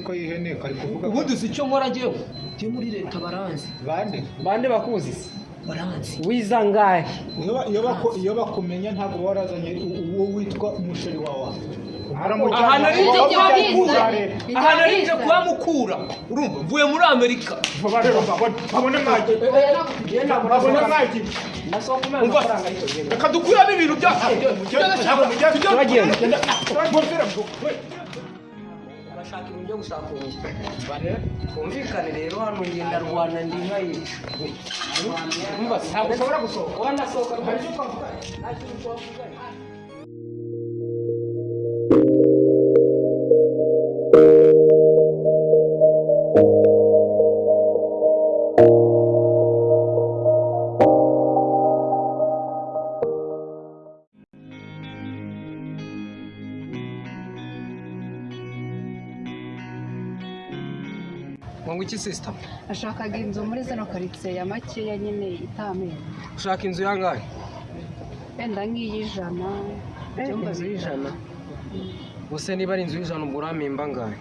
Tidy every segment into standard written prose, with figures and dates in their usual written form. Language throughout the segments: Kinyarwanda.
Ko y'ihene kari kuvuga ko- Ubundi uzi icyo nkora njyewe? Njye muri leta baranzi. Bande? Bande bakuzi se? Baranzi. Wiza ngahe? Iyo bakumenya ntabwo uba warazanye uwo witwa umusheri wawe. Aha nari nje kuhamukura. Kuhamukura. Aha nari nje kuhamukura, urumva mvuye muri Amerika. Vuba rero babone mwagi, babone mwagi. Umva, reka dukuramo ibintu byacu. Turagenda. Muvira. Urashaka ibintu byo gushaka ubu twumvikane rero, hano ngenda rwana ndi nka yica. Umva, Ntabwo ushobora gusohoka. Wanasohoka. Hari icyo twavuganye. Nta kintu twavuganye. Ngo iki, sister? Nashakaga inzu muri zino karitsiye ya makeya nyine itamena. Ushaka inzu yangahe? Wenda nk'iy'ijana, ibyumba Inzu bibiri. y'ijana gusa? Niba ari inzu y'ijana, ubwo urampemba angahe?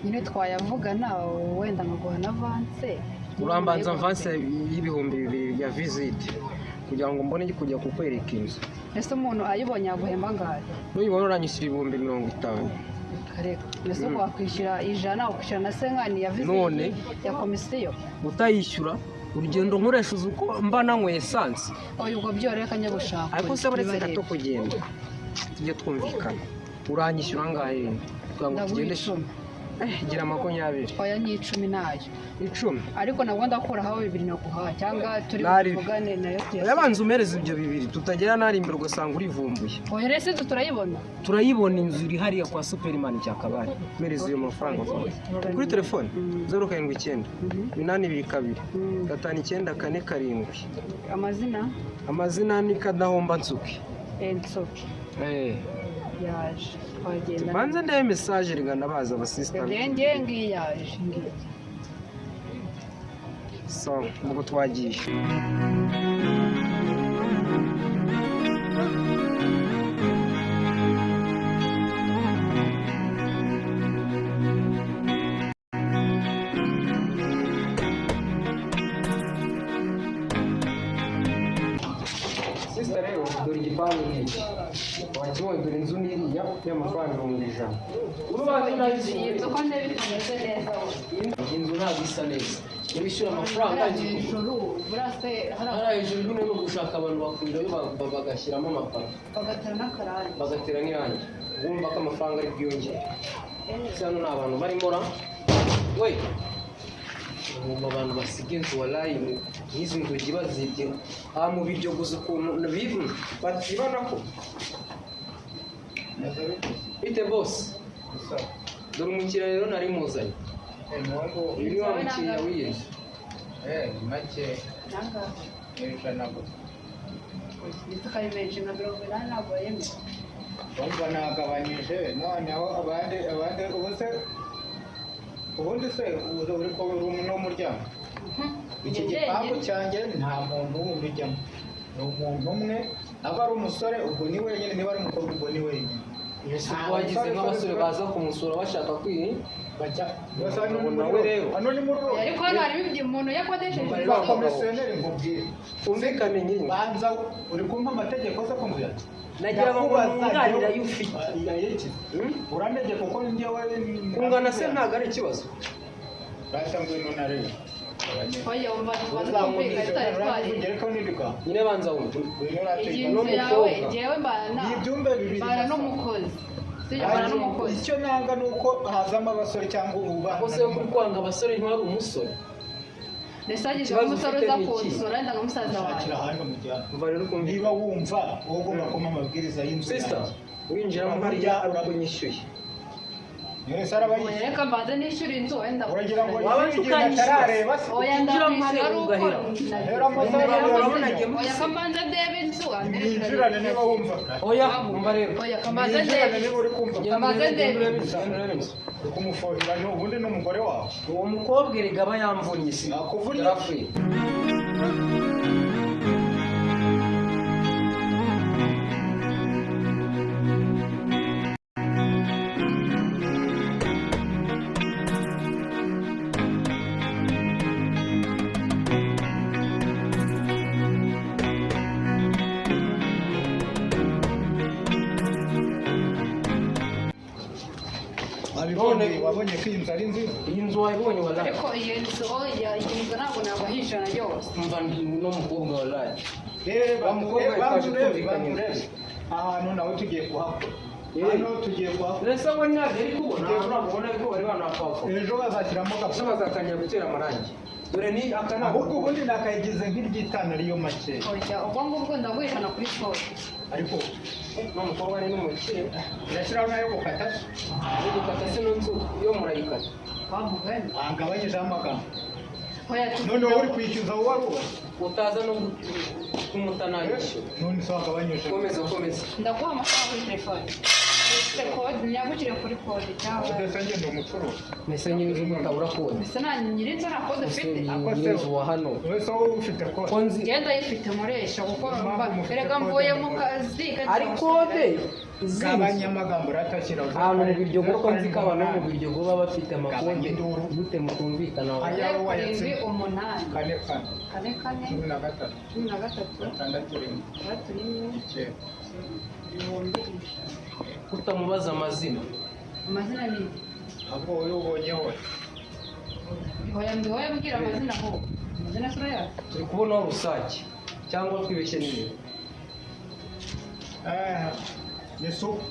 Nyine twayavugana, wenda nkaguha na avance. Urambanza avance y'2000 ya visite kugira ngo mbone kujya kukwereka inzu. Ese umuntu ayibonye yaguhemba angahe? Nuyibona uranyishyura 50,000. Reka, ese ubwo wakwishyura 100, wakwishyura na cinquante ya visite? None? Ya komisiyo. Utayishyura, urugendo nkoresha, uzi uko mba nanyweye essence? Oya, ubwo byo reka njye gushaka. Ariko se buretse Niba gato, kugenda tujye twumvikana, uranyishyura angahe kugira ngo ndaguha tugende? 10. Gira 20. Oya, ni 10 nayo. 10? Ariko nabwo ndakuraho bibiri naguha, cyangwa turi Nari- buvugane nayo tuyasibe. Yabanza umereze ibyo bibiri, tutagera nari imbere ugasanga urivumbuye. Oya, rero inzu turayibona? Turayibona, inzu iri hariya kwa Superman Cyakabari. Mpereza iyo mafaranga kuri telefone: 079 822 5947. Amazina? Amazina ni Kadahomba Nsuki. Ensoke. Eh. Yaje, twagenda. Banza ndebe message rigana baza abasista. Ngiye, ngiyi yaje, ngiyi. So ubwo twagiye. Sister, rero dore igipangu ngiki, wakibonye? Dore inzu n'iriya y'amafaranga 100,000. Urubanza. Iyi nzu ko ndeba itameze neza we? Iyi nzu ntabwo isa neza, wishyura amafaranga. Hariya hejuru buriya se hariya? Hariya hejuru nyine ni ugushaka abantu bakurirayo bagashyiramo amakaro. Bagatera n'akarangi. Bagatera n'irangi, wumva ko amafaranga ari bwiyongere. Ese hano ni abantu barimo ra we? Ubu abantu basiga inzu, walayi, nk'izi nzugi bazibye aha mu biryo gusa, ukuntu bivu batibana ko bite bose. Dore umukiriya rero nari muzanye. Uyu ni wa mukiriya w'iyi nzu. Ni make. Nangahe? Ni 100 gusa. Ndetse ko ari menshi, nka 80 ntabwo yemera. Urumva nagabanyije noneho abandi ubu se, ubundi se uri ko uri n'umuryango iki gipangu cyanjye nta muntu wundi ujyamo, ni umuntu umwe, aba ari umusore ubwo ni wenyine, niba ari umukobwa ubwo ni wenyine. Ese ubwo wagize nk'abasore baza kumusura bashaka kwiha? Bajya bose hano ni muri Nawe rero. Hano ni muri roho. Ariko hano harimo ibyo umuntu yakodesheje. Ba komisiyoneri, nkubwire. Twumvikane nyine. Banza uri kumpa amategeko se kumbwira? Nagira ngo nkunganire ayo ufite. Ayiki? Urantegeka kuko njyewe Kungana se ntabwo ari ikibazo? Rata, ngwino narebe. Oya, umva, tubanze twumvikane tutari twari. Ugerekaho n'ibika. Nyine banza wumve. Ngwino rata. Iyi nzu yawe, N'umukobwa. njyewe mbana Ni ibyumba bibiri mbana gusa. n'umukozi, sibyo? Mbana n'umukozi. Icyo nanga ni uko hazamo abasore cyangwa ubana. Bose yo kuri kwanga abasore, ntiwari umusore. Ndetse hagize Ikibazo umusore ufite uza ni iki? kunsura, wenda nka musaza wawe. Shakira ahandi umujyana. Umva rero ukumva. Niba wumva wowe ugomba kumpa amabwiriza y'inzu Sister, yanjye. winjiramo hariya ari uko nyishyuye. None se arabayishyuye? Oya, reka mbanze nishyure inzu wenda. Uragira ngo Wabanza yishyure igihe ukanyishyura. atarareba se? Oya, Ukinjira ndakwishyura hariya ari uko ugahera. Rero amasaha Urabona agiye muri Oya, kamanza ndebe inzu. Mwinjirane niba wumva. Oya, umva rero. Oya, kamanza Mwinjirane ndebe. niba uri kumva. Kamanza ndebe. Genda urebe inzu. Uri kumufuhira, ubundi ni umugore wawe. Uwo mukobwa erega aba yamvunnye si? Yakuvunnye? Yarapfuye. wabonye ko iyi nzu ari nziza. Iyi nzu wayibonye wallahi? Ariko iyi nzu, oya, iyi nzu ntabwo nabaha 100 yose. Umva, no mukobwa wallahi. Reba, Wa mukobwa banza twaje urebe, twumvikanye. banza urebe. Ahantu nawe tugiye kuhakora. Eh. Hano tugiye kuhakora. Ese we ntabyo ari kubona? Ntabwo ubona ko bari banapfapfa? Ejo bazashyiramo Ese gapfa. bazatangira gutera amarangi? Dore ni aka ni Ahubwo ubundi nakayigize nk'iryitanu ariyo makeya. Oya, ubwo ngubwo ndaguha 100 kuri kode. Ariko no mukobwa ni n'umukire. irashyiraho nayo gukata se. Ari gukata se? Nzu yo murayikata. Wamugani. Wangabanyijeho amagambo. Oya. None wowe uri kwishyuza wowe wari ubaze. Utaza no kumutanayishyura. None se wagabanyije. Komeza, komeza. Ndaguha amafaranga kuri telefone. Ufite kode, nyagukire kuri kode cyangwa? Udasa ngenda umucuruzi. Mbese nyiri inzu mutabura kode? Mbese nta nyiri inzu nta kode Ese ufite? nyiri inzu wa hano? Wowe se wowe ufite kode? Ko nzi. Ngenda yifite nkoresha kuko Impamvu mufite erega kode mvuye mu mukora. kazi. Ari kode z'inzu. Gabanya amagambo uratashyira. Ahantu mu Biryogo, ko nzi ko abantu bo mu Biryogo baba bafite amakode. Gabanya induru. Gute mutumvikana? Aya. 7 8. 4 4. 4 4. 13. 13. 6 1. 6 1. 9. 100,000. Kutamubaza amazina? Amazina ni? Ahubwo wowe ubonye hose. Hoya, hoya, mbwira amazina aho, amazina sura yacu. Turi kubonaho rusake cyangwa twibeshye n'ibintu? Eh, ni supu.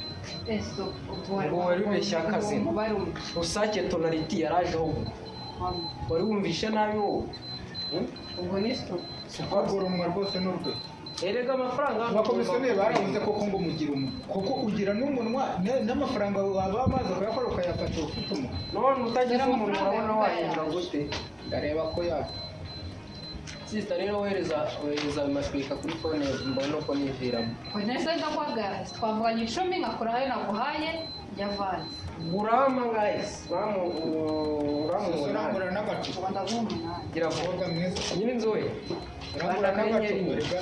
Eso. Ngo wari wibeshye akazina. Umubare umwe. Rusake tonaliti yarajeho ubwo wari wumvishe nabi wowe. Hmm? Ubwo ni so. Kugura umunwa rwose ni urwe. Erega amafaranga. Abakomisiyoneri baravuze koko ngo mugira umunwa, kuko ugira n'umunwa n'amafaranga waba amaze kuyakora ukayafata ufite umunwa. None utagize Dore umuntu amafaranga urabona yawe. wahindura gute? Ndareba ko ya Sister rero, wohereza ayo mashwika kuri phone mbone uko niviramo. Nese ndakwaga twavuganye 10 nkakora ayo naguhaye yavanze. Gurama guys, uramu uramu. Urangura n'agacupa. Ubwo ndaguha 8. Gira vuba. Umukobwa mwiza. Nyiri inzu we. Urangura n'agacupa rega.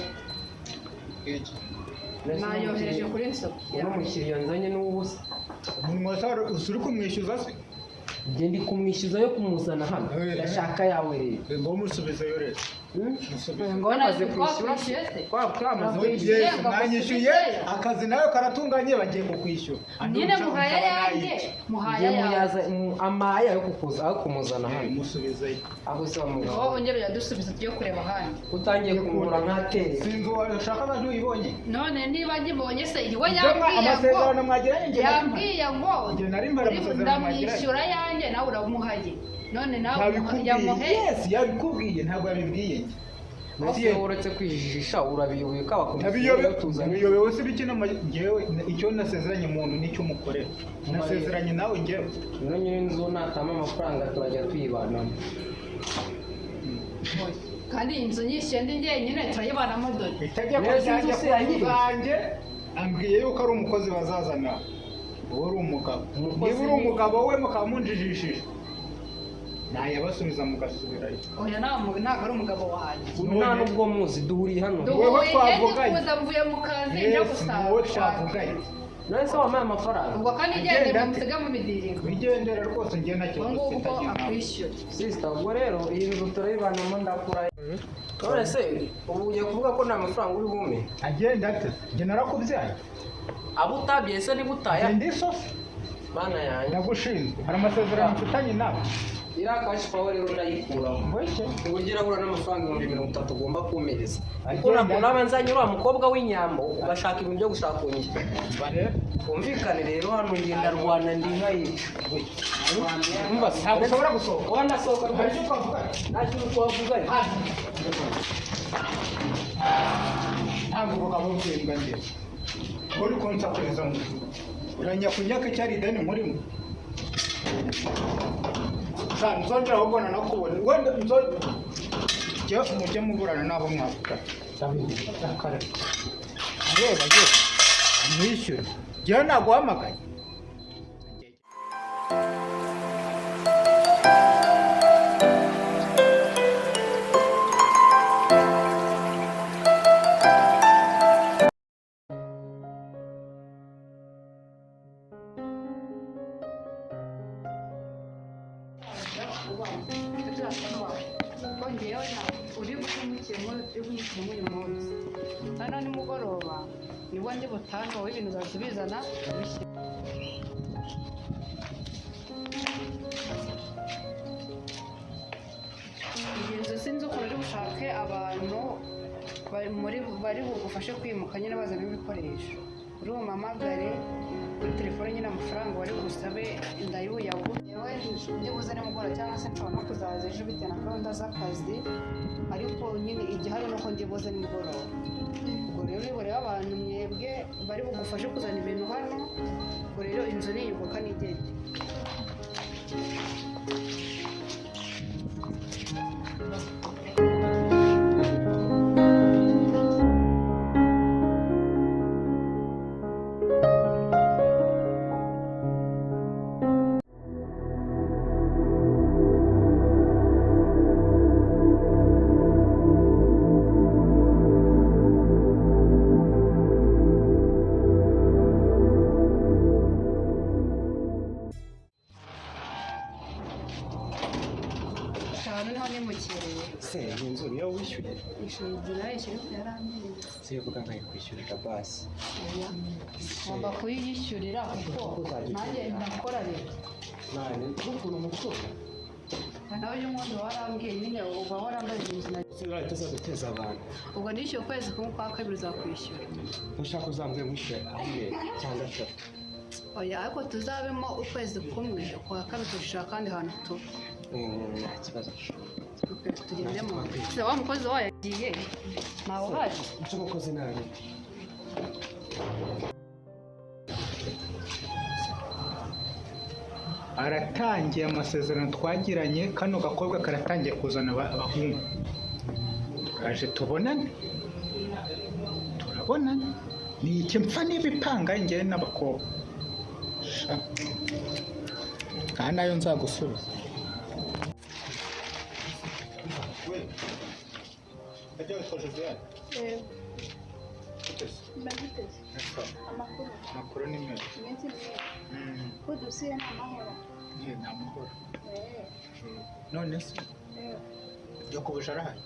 Iki. Nayohereje kuri nso. Uno mukiriya nzanye n'ubusa. Umunwa se uri kumwishyuza se? Njye ndi kumwishyuza yo kumuzana hano. Eh. Ndashaka yawe rero. Ngo musubizeyo rero. Hmm? Musubize. Ngo Twamaze kwishyura. twakwishyuye se? Twamaze. Wakwishyuye Yes, ngo mwanyishyuye agusubizeyo. akazi nawe karatunganye bagiye kukwishyura. Nyine muhaye ayanjye, muhaye Njye ayawe. muyaza amaya yo kukuza ayo kumuzana hano. Musubizeyo. Aho se wa Wowe mugabo. ongera uyadusubize tujye kureba ahandi. Utangiye kumura nkateye. Sinzi ushaka ntuyibonye. None niba ngibonye se iwe Ibyo yambwiye ngo amasezerano mwagiranye njye nari mpari. yambwiye ngo Njye nari mpari amasezerano mwagiranye. ndamwishyura ayanjye nawe uramuhaye, none nawe Yabikubwiye. yamuhe. Yes, yabikubwiye, ntabwo yabibwiye njye. Mbese uretse kwijijisha urabiyoboye ko abakomisiyoneri tuzanye. Nabiyobewe si biki njyewe icyo nasezeranye umuntu nicyo umukorera. Nasezeranye nawe njyewe. Ino nyiri inzu natama amafaranga turajya tuyibanamo. Kandi iyi nzu nyishyuye ndi njyenyine, turayibanamo dore. Itegeko Mbese ryanjye inzu se yanyiri? zanjye ambwiye yuko ari umukozi bazazana. Wowe uri umugabo. Umukozi Niba uri ni- umugabo we mukaba munjijishije, nayabasubiza mugasubirayo. Oya, ntabwo ari umugabo wanjye. Nta nubwo muzi, duhuriye hano. Wowe Duhuye twavuganye. kuza mvuye mu kazi njya Yes, gusanga. wowe twavuganye. None se wampaye amafaranga? Ubwo kandi Agenda igende ate? musige mu midiringo. Wigendera rwose, njye nta Ubwo kibazo ngubwo mfitanye nawe. akwishyura. Sister, ubwo rero iyi nzu turayibanamo ndakura. None se ubu ugiye kuvuga ko nta mafaranga uri bumpe? Agenda ate? Njye narakubyaye. Abo utabye se niba utaya? Njye ndi sofi. Mana yanjye. Ndagushinzwe. Hari amasezerano mfitanye nawe. Iriya cash power rero ndayikuramo. Ngweke. Ngo ugere ahura n'amafaranga 30,000 ugomba kumpereza. Kuko Agenda. ntabwo naba nzanye uriya mukobwa w'inyambo ugashaka ibintu byo gushaka kunyishyura. Rero, Twumvikane rero, hano ngenda rwana ndi nka yica. Umva se. ntabwo ushobora gusohoka. Wowe ndasohoka. Hari icyo twavuganye. Nta kintu twavuganye. Ntabwo ubugabo bw'imbwa njye. Uri kunsakuriza mu nzu. Uranyakunyaka icyari ideni nkurimo. Sha, nzongera ahubwo nanakubona. Wenda Jya mujye muburana n'abo mwavuga. Kare. Areba ye. Amwishyure. Jyewe naguhamagaye. Ngewe uri buhemukiremo, uri buhemukiremo uyu munsi hano nimugoroba nibwo ndi butahe, wowe ibintu uzajya ubizana ubishyire. Iyi nzu sinzi ukuntu uri bushake abantu bari bugufashe kwimuka nyine bazana ibikoresho. Uri bumamagare kuri telefone nyine, amafaranga bari bugusabe ndayuyaguhe. Yewe, ndibuze nimugoroba cyangwa se nshobora no kuzaza ejo bitewe na gahunda z'akazi, ariko nyine igihari ni uko ndibuze nimugoroba. Ubwo rero uri burebe abantu mwebwe bari bugufashe kuzana ibintu hano. Ubwo rero inzu niyubuka nigende. Ahantu niho nimukereye. Se iyi nzu niyo wishyuye? Ishyura inzu narayishyura ariko yarampenze. Se uvuga nkayikwishyurira basi. Oya, ngomba kuyiyishyurira kuko nanjye ndakora rero. Nane n'ukuntu mukuru. Nawe uyu wundi warambwiye nyine uba warambaye inzu na Se urahita uza guteza abantu. Ubwo nishyuye ukwezi kumwe, kwa kabiri uzakwishyura. Ushaka uzambwe mwishyure amwe cyangwa atatu. Oya, ariko tuzabemo ukwezi kumwe, ukwa kabiri tuzishaka ahandi hantu tuba. Nta kibazo. Ok, tugende mu nzu. Wa mukozi wayo yagiye, ntawe uhari. Icyo mukozi nabi. Aratangiye amasezerano twagiranye, kano gakobwa karatangiye kuzana abahungu. Turaje tubonane, turabonane. Ni iki mpfa n'ibipanga njyewe n'abakobwa? Sha, aha nayo nzagusubiza. We, ajya witwa Josiane? Ute se? Mbagiteze. Amakuru? Amakuru ni meza. Iminsi myiza. Ko dusuye ni amahoro? Ni amahoro. Eh, None se eh. Nyokobuje arahari?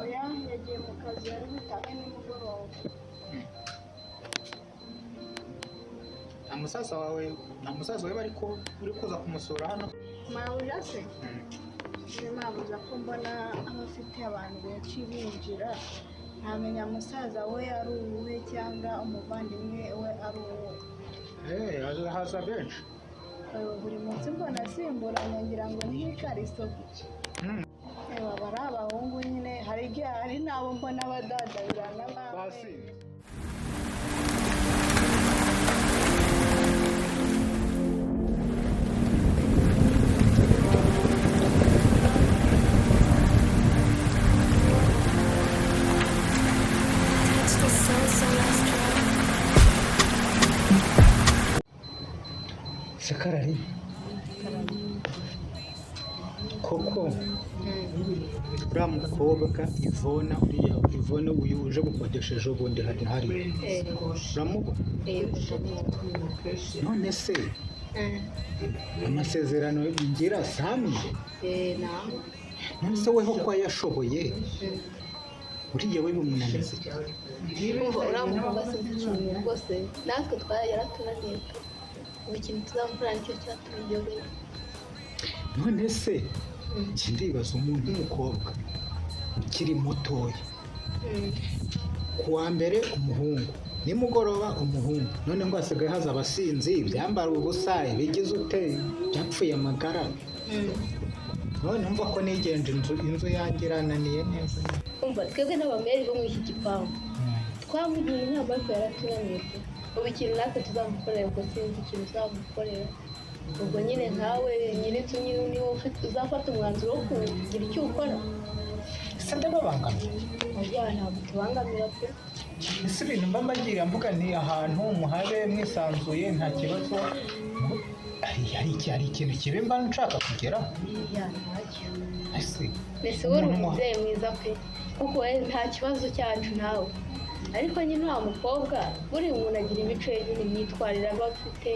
Oya, yagiye mu kazi, yari butahe nimugoroba. Nta musaza wawe, nta musaza we bari ko uri kuza kumusura hano? Mabuja se? Ni mabuja ko mbona aba afite abantu benshi binjira, ntamenya musaza we ari uwuhe cyangwa umuvandimwe we ari uwuhe. Eh, haza benshi. Buri munsi mbona asimburanya, ngira ngo niho ikariso. Aba ari abahungu nyine, hari igihe hari n'abo mbona badadabirana Basinze. Touch the soul celestial. Sakarari, koko uriya mukobwa Ivona, uriya Ivona uyu uje gukodesha ejo bundi hari uramubona? None se amasezerano ngira samwe? None se weho ko yashoboye, uriya we bimunaniza iki? Umva, uriya mukobwa sinzi ikintu rwose, natwe twari yaratunaniye pe. Ubu ikintu tuzamukora nicyo cyatuyobeye. None se njye ndibaza, umuntu w'umukobwa ukiri mutoya, ku wa mbere umuhungu, nimugoroba umuhungu, none ngo hasigaye haza abasinzi, ibyambara ubusa, ibigize ute, byapfuye amagara. None umva ko nigenje, inzu yanjye irananiye neza. Umva, twebwe n'abameri bo muri iki gipangu twamugiye inama ariko yaratunaniye pe. Ubu ikintu natwe tuzamukorera, ubwo sinzi ikintu uzamukorera. Ubwo nyine nkawe nyir'inzu nyine niwe uzafata umwanzuro wo kugira icyo ukora. Ese ndababangamiye? Oya, ntabwo tubangamira pe. Ese ibintu mba mbagira mvuga nti ahantu muhabe mwisanzuye nta kibazo, hari ikintu kibi mba nshaka kugeraho? Ya, ntacyo. Ese Mbese wowe uri umuntu umubyeyi mwiza pe, kuko wowe nta kibazo cyacu nawe. Ariko nyine uriya mukobwa, buriya umuntu agira imico ye nyine, imyitwarire aba afite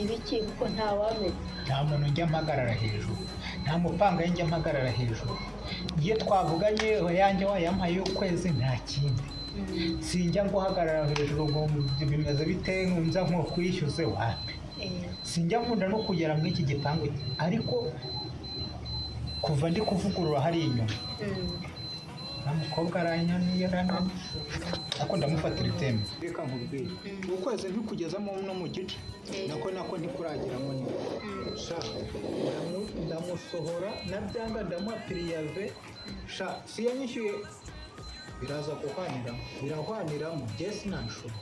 ibiki, kuko ntawamenya. Nta muntu njya mpagarara hejuru, nta mupanga njya mpagarara hejuru. Iyo twavuganye yanjye wayampaye y'ukwezi, nta kindi. Sinjya nguhagarara hejuru ngo bimeze bite, nza nko kwishyuze, wapi. Sinjya nkunda no kugera muri iki gipangu, ariko kuva ndi kuvugurura hari inyuma, nta mukobwa aranyaniye, arananiye, ariko ndamufatira ibyemezo. Reka nkubwire, ukwezi ntikugezamo no mu gice, nako ntikurageramo neza. Sha, ndamusohora na byanga, ndamuha préavis. Sha, si yanyishyuye, biraza guhwaniramo, birahwaniramo. Njye sinabishobora.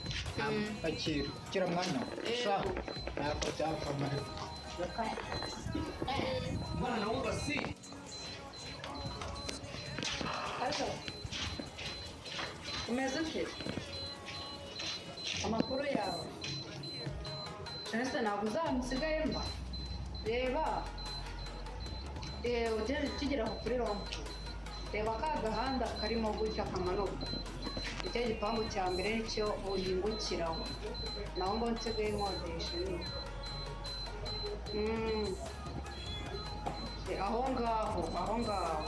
Akira, kira mwana we. Sha, ntabwo byavamo. Mwana, naomba si Ariko umeze ute? Amakuru yawe? Ese ntabwo uzamusigaye mba reba? Ugeze ukigera aho kuri rond-point, reba ka gahanda karimo gutya kamanuka, icyo gipangu cya mbere nicyo uhingukiraho, naho ngo nsigaye nkodesha nyine. Aho ngaho, aho ngaho.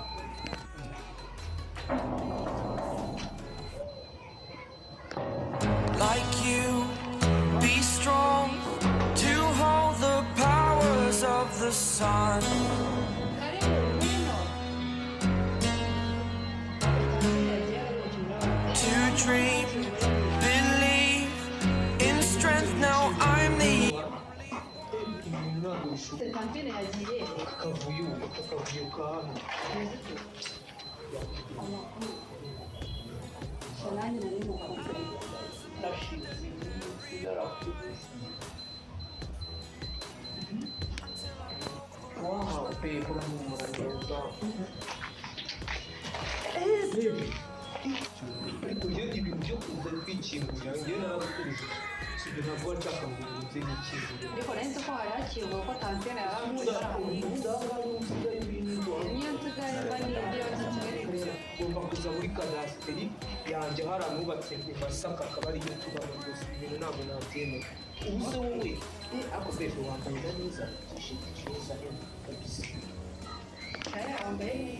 Like you. Be strong to hold the powers of the sun. Karibu, ngwino. To dream, believe in strength. Now I'm the Ibintu ntabwo bishoboka. Tantine yagiye. Akavuyo, akavuyo ka hano. Amakuru? Nanjye nari mukuru. Nashize narakubuze. Wow, babe, urahumura neza. Ariko njye ibintu byo kuza kwikingurira, njye narabikubije, sibyo? Ntabwo nshaka ngo nze nikingurire. Ariko nari nzi ko hari hakinguwe, ko tantine yaravuye. Niyo nsigaye mba, niyo nzi Kigali gusa. Ugomba kuza muri kadasiteri yanjye, hari anubatse i Masaka, akaba ariyo tubamo rwose. Ibintu ntabwo nabyemera. Ubu se wowe, ako bebe, wambaye neza, t-shirt nziza kabisa. Wambaye.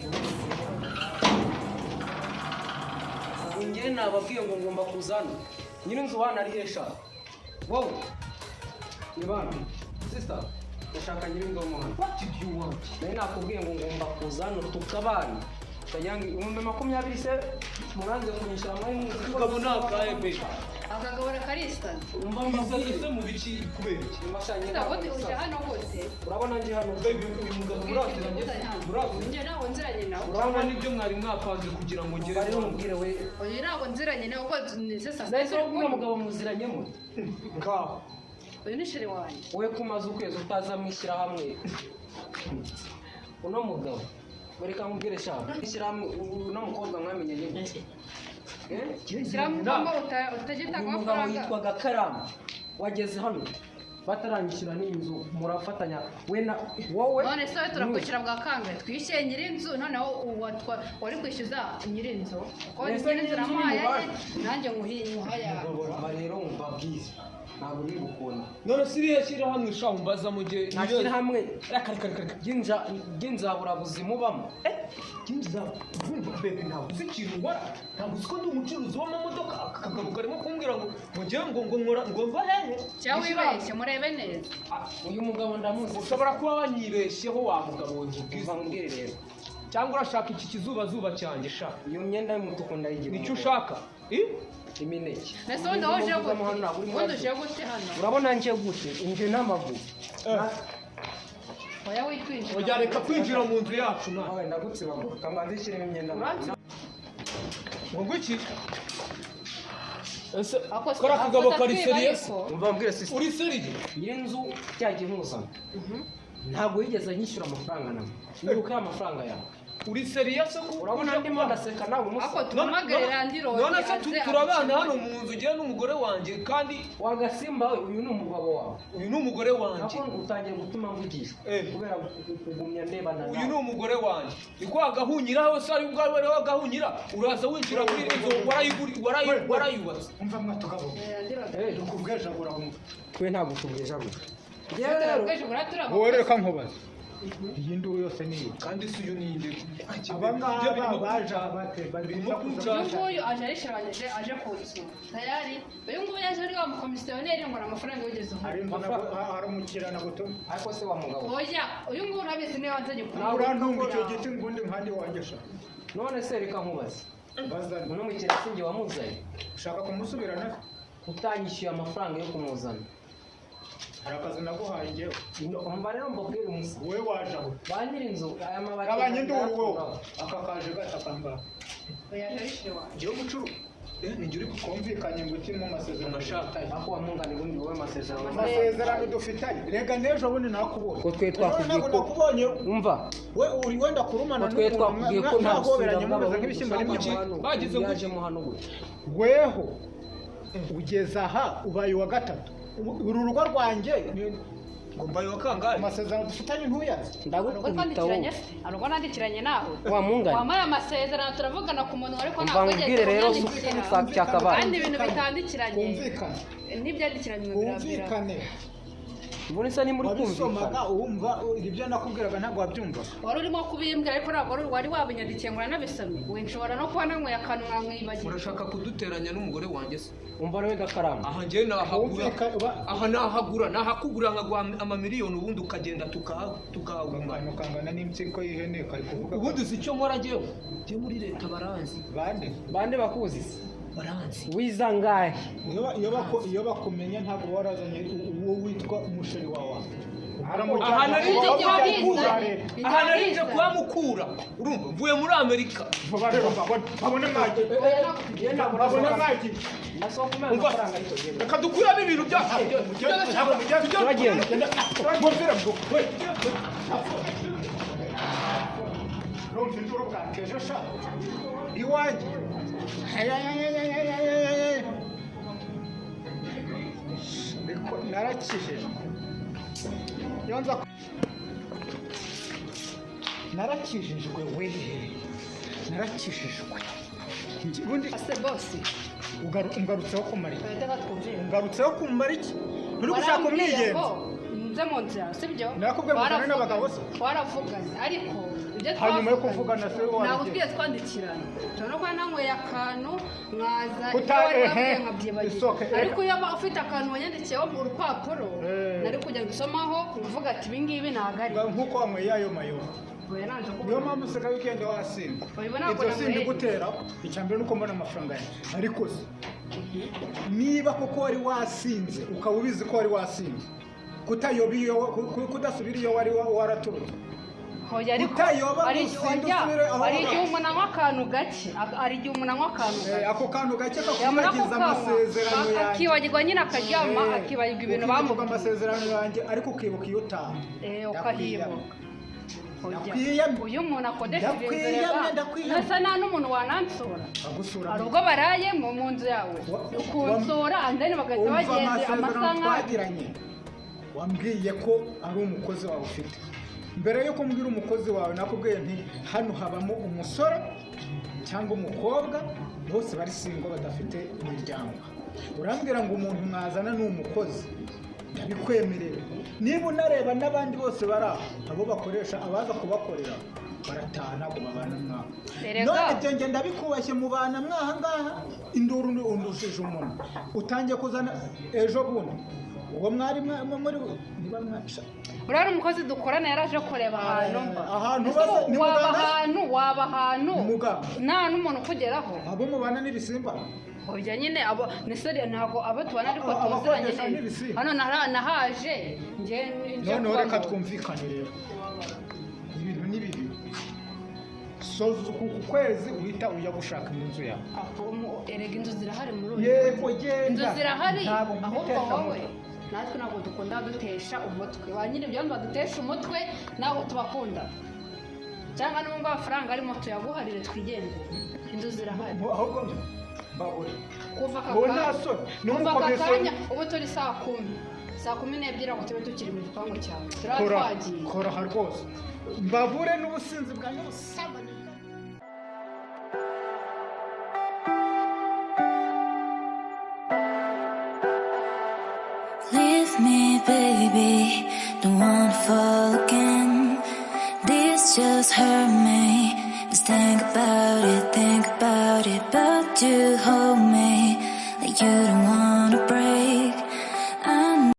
Ubu njye nababwiye ngo ngomba kuza hano. Nyir'inzu hano ari hesha? Wowe ni bande? Sister, ndashaka nyir'inzu wo hano. What do you want? Nari nakubwiye ngo ngomba kuza hano tukabana, ukagira ngo 20,000 se muranze kunyishyura muri muzi ko Kagabo ni akahe be? Akagabo karisaza. Umva Isazi mbabwire. se mu biki? Kubera iki? Imashanye. Ubundi uje hano gute? Urabona nje hano. Baby, uyu mugabo muraziranye? Muraziranye? Njye ntabwo nziranye nawe. Urabona nibyo mwari mwapanze kugira ngo ngere Rero hano? mubwire we. Uyu ntabwo nziranye nawe, kuko ni se saa sita. Nahise uno mugabo muziranye mute? Ngaho. Uyu ni chéri wanjye. Wowe ko umaze ukwezi utaza mu ishyirahamwe, uno mugabo, reka nkubwire sha, ishyirahamwe, uno mukobwa mwamenyanye gute? Eh? Shyiramo ngo utagitanga Uyu mugabo amafaranga. yitwaga Karamu. Wageze hano bataranyishyura n'inzu, murafatanya we na wowe. None se wowe turakwishyura bwa kangahe? Twishyuye nyir'inzu, noneho wari kwishyuza nyir'inzu, kuko Ese nyir'inzu nyir'inzu namuhaye ni aye, nanjye nkuhaye aye. Umva rero mbabwize, ntabwo biri gukunda. None si iriya shyirahamwe sha umbaza mu gihe? Nta shyirahamwe Reka, reka, reka, reka. ry'inzaburabuzima ubamo. Kinjiza, urumva bebe, ntabwo uzi ikintu nkora, ntabwo uzi ko ndi umucuruzi w'amamodoka. Aka kagabo karimo kumbwira ngo njyewe ngo nkora, ngo mva hehe? Cyangwa wibeshye, murebe neza. Uyu mugabo ndamuzi. Ushobora kuba wanyibeshyeho wa mugabo we, nkubwize. Umva nkubwire rero. Cyangwa urashaka iki kizubazuba cyanjye sha? Iyo myenda y'umutuku ndayigira Nicyo umugore. ushaka? I? Imineke. Mbese ubundi wowe uje Uyu gute? mugabo ntabwo uri Ubundi muri uje gute hano? Urabona nje gute? Nje n'amaguru. Oya, witwinjira. Oya, reka kwinjira mu nzu yacu mwana. Wawe ndagutsibagura, kamanzi ishyiremo imyenda. Ngo ngwiki ese? Ako se- Kariya kagabo ako kari utatwiba sérieux? ariko. Umva mbwire sister. Uri sérieux? Nyir'inzu cyagiye nkuzana ntabwo yigeze anyishyura amafaranga nawe. Nibuka ya mafaranga yawe. Uri sérieux se ko Urabona ndimo ndaseka nawe Ako umusa. duhamagare landlord. None se Aze turabana hano mu nzu, njyewe n'umugore wanjye, kandi Wagasimba we, uyu ni umugabo wawe? Uyu ni umugore wanjye. Nako utangiye gutuma mvugishwa kubera kugumya ndebana Uyu ni nawe. umugore wanjye. Ni kwa gahunyira hose ari ubwawe, ariho gahunyira. Uraza winjira muri iyi nzu, warayubatse. Umva mwatugabo, dukubwejagura wumva. Twe ntabwo tubwejagura. Njyewe rero Turabwejagura, Wowe reka nkubaze. Iyi nduru yose ni iyi. Kandi si uyu ni inde? Aba ngaba baje bate? Bari Birimo kuza. Uyu nguyu aje arishiranije, aje kunsura tayari. Uyu nguyu yaje ari wa mukomisiyoneri ngo ni amafaranga yigeze ubu. Hari inzu hari umukiriya nagutumye. Ariko se wa mugabo? Oya, uyu nguyu urabizi niwe wanzanye Nawe urantunga icyo giti ngundi nkandi wanjye sha. None se reka nkubaze. Bazana. Uno mukiriya si njye wamuzanye? Ushaka kumusubirana? Utanyishyuye amafaranga yo kumuzana. Hari akazi naguhaye njyewe. Umva rero mbabwire umusa. Wowe waje aho. Ba nyir'inzu aya mabati. Gabanya induru wowe. Aka kaje gatakamba. Oya, aje arishiranije. Njyewe umucuru. Ni njye uri Kumvikanye ngo iki mu masezerano dufitanye. Ako wamungana ubundi wowe amasezerano. Amasezerano dufitanye. Rega n'ejo bundi nakubonye. Ko twe twakubwiye Ntabwo ko nakubonye. Umva. We uri wenda kurumana Ko twe twakubwiye ko nta ntahoberanye busura mumeze nk'ibishyimbo n'imyumbati. Bagize ngo iki? yajemo hano gutya. Weho ugeze aha ubaye uwa gatatu. Uru rugo rwanjye Ngo mbaye wa kangahe? Amasezerano dufitanye ntuyazi. Ubwo Ndagukubita twandikiranye wowe. se? Hari ubwo nandikiranye nawe? Wa mungane. Wampaye amasezerano turavugana ku munwa, ariko Umva ntabwo nkubwire rero unyandikira. sa cyakabaye. Kandi ibintu bitandikiranye. Kumvikane. Ntibyandikiranye ngo birabira. Kumvikane. Ubundi se ni muri Wabisomaga kumvikana. wumva ibyo nakubwiraga ntabwo wabyumva. Wari urimo kubimbwira ariko ntabwo wari wabinyandikiye ngo uranabisomye. We nshobora no kuba nanyweye akantu nkamwibagirwa. Urashaka kuduteranya n'umugore wanjye se? Umva rero gakaramba. Aha njyewe nahagura. Wumvika- Aha nahagura, nahakugura nkaguha amamiliyoni ubundi ukagenda tukahagumana. Akantu kangana n'impyiko y'ihene kari kuvuga. Ubundi uzi icyo nkora njyewe? Njye muri leta baranzi. Bande? Bande bakuzi se? Baranzi. Wiza ngahe? Iyo bakumenya ntabwo warazanye uwo witwa umusheri wawe. Aha nari nje kuhamukura. Aha nari nje Ibyo kuhamukura. Urumva mvuye muri Amerika. Vuba rero babone mwagi. Babone mwagi. Umva, reka dukuremo ibintu byacu. Turagenda. Mumvira mvuga. We. Urumva induru bwakeje sha. Iwanjye. Ayayayayayayayay. Ariko narakijijwe. Iyo nza narakijijwe we. Narakijijwe. Ubundi Ase bosi. Ungarutseho kumara iki? Reka twumvire. Ungarutseho kumara iki? Nturi gushaka Warambwiye umwigenzi. ngo nze mu nzira, sibyo? Nakubwiye ngo uzane n'abagabo se? Twaravuganye ariko ibyo Hanyuma yo twavuganye, kuvugana se ntabwo wabigenza? twigeze twandikirana. Ushobora no kuba nanyweye akantu nkaza Kuta- ibyo wari ehe, wabwiye nkabyibagirwa. isoke, ehe. Ariko iyo uba ufite akantu wanyandikiyeho mu rupapuro, Eh. nari kujya gusomaho nkavuga ati ibi ngibi ntabwo ari. Nk'uko wanyweye ayo mayoga. Oya, nanje Niyo kubona. mpamvu usigaye ugenda wasinda. Oya, ntabwo Ibyo nanyweye. simbigutera. Icya mbere ni uko mbona amafaranga yanjye. Ariko se niba koko wari wasinze ukaba ubizi ko wari wasinze, kutayoba iyo kudasubira iyo wari waraturutse. Oya, ariko Utayoba hari usinde oya, usubire aho hari wari. igihe umuntu anywa akantu gake, hari igihe umuntu anywa akantu gake. Ako kantu gake Yamara kakwibagiza kukanywa, amasezerano yanjye. akibagirwa nyine akaryama, akibagirwa ibintu Ukibagirwa bamubwiye. amasezerano yanjye ariko ukibuka iyo utaha. Ukahibuka. Oya. Ndakwiyamye. Uyu muntu akodesheje inzu Ndakwiyamye, rega. ndakwiyamye. Ntasa nta n'umuntu wanansura. Agusura. Hari ubwo baraye mu nzu yawe ukunsura and then bagahita Umva bagenda amasezerano amasaha nk'ayo. twagiranye. Wambwiye ko ari umukozi wawe ufite. Mbere yo kumbwira umukozi wawe nakubwiye nti hano habamo umusore cyangwa umukobwa bose bari singo badafite imiryango. Urambwira ngo umuntu mwazana ni umukozi. Ndabikwemerera. Niba unareba n'abandi bose bari aho, abo bakoresha abaza kubakorera barataha ntabwo babana mwaho. Erega. None ibyo njye ndabikubashye mubana mwaha ngaha induru undushije umuntu. Utangiye kuzana ejo bundi. Uwo mwari muri niba mwasha Uriya ni umukozi dukorana yaraje kureba ahantu mba. Ahantu Ese basa ni waba muganga? ahantu waba ahantu Muganga. nta n'umuntu ukugeraho. Abo mubana n'ibisimba. Oya nyine abo niseri ntabwo abo tubana ariko Abakodesha tuziranye n'ibisimba. hano nahaje nje nje Noneho kuba reka mu- twumvikane rero. Ibintu ni bibi. Soza uku kwezi uhita ujya gushaka indi nzu yawe. Aho erega inzu zirahari muri uyu Yego mujyi. genda. Inzu zirahari Ntabwo ahubwo nkutesha wowe umutwe. natwe ntabwo dukunda dutesha umutwe ba nyiri ibyo badutesha umutwe ntabwo tubakunda cyangwa n'ubwo amafaranga arimo tuyaguharire twigendere. Inzu zirahari. Ahubwo mbabure. Kuva aka Ubu nta kanya soni. Ni kuva aka umukomisiyoni. kanya ubu turi saa 10 saa 12 aho tube tukiri mu gipangu cyawe turaba Kora twagiye. kora aha rwose. Mbabure n'ubusinzi bwanjye n'ubusambanyi. Leave me, baby, don't wanna fall again. words just hurt me. Just think about it, think about it. But you hold me like you don't wanna break.